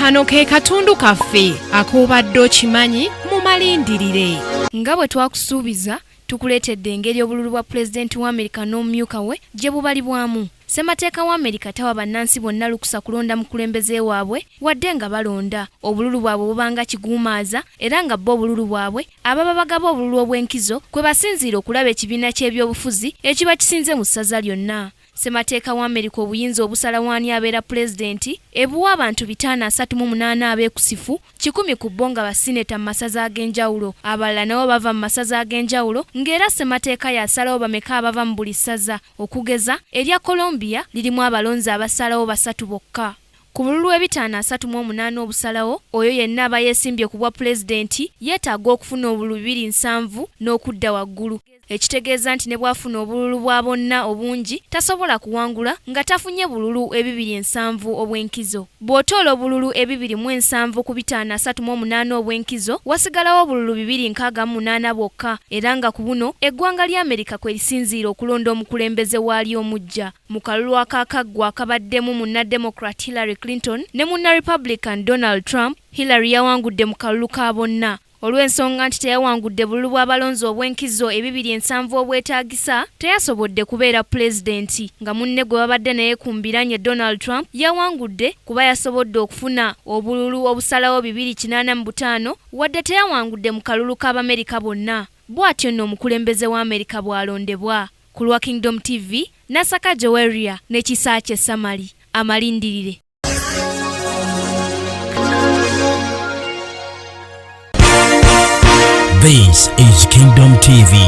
Kano ke katundu kaffe ak'obadde okimanyi mu malindirire. Nga bwe twakusuubiza, tukuleetedde engeri obululu bwa Pulezidenti wa Amerika n'omumyuka we gye bubalibwamu. Ssemateeka wa Amerika tawa bannansi bonna lukusa kulonda mukulembeze waabwe wadde nga balonda. Obululu bwabwe buba nga kiguumaaza era nga bo obululu bwabwe ababa bagaba obululu obw'enkizo kwe basinziira okulaba ekibiina ky'ebyobufuzi ekiba kisinze mu ssaza lyonna. Ssemateeka wa Amerika obuyinza obusalawo ani abeera Pulezidenti ebuwa abantu 538 abeekusifu, 100 ku bo nga basineta mu masaza ag'enjawulo. Abalala nabo bava mu masaza ag'enjawulo ng'era ssemateeka y'asalawo bameka abava mu buli ssaza. Okugeza, erya Colombia lirimu abalonzi abasalawo basatu bokka. Ku bululu ebitaano 38 obusalawo, oyo yenna aba yeesimbye ku bwapulezidenti yeetaaga okufuna obululu bibiri nsanvu n'okudda waggulu. Ekitegeeza nti ne bw'afuna obululu bwa bonna obungi tasobola kuwangula nga tafunye bululu ebibiri ensanvu obw'enkizo. Bw'otoola obululu ebibiri mu ensanvu ku bitaano 38 obw'enkizo, wasigalawo obululu bibiri 68 bwokka era nga ku buno eggwanga lya Amerika kwe lisinziira okulonda omukulembeze waalyo omuggya. Mu kalulu akaakaggwa akabaddemu munna-Democrat Hillary Clinton ne munna-Republican Donald Trump, Hillary yawangudde mu kalulu ka bonna. Olw'ensonga nti teyawangudde bululu bw'abalonzi obw'enkizo ebibiri ensanvu obwetaagisa, teyasobodde kubeera Pulezidenti nga munne gwe babadde naye ku mbiranye Donald Trump yawangudde kuba yasobodde okufuna obululu obusalawo bibiri 85 wadde teyawangudde mu kalulu k'Abamerika bonna. Bw'atyo nno omukulembeze wa Amerika bw'alondebwa. Ku lwa Kingdom TV, Nasaka Joweria ne Kisaakye Samali. Amalindirire. This is Kingdom TV.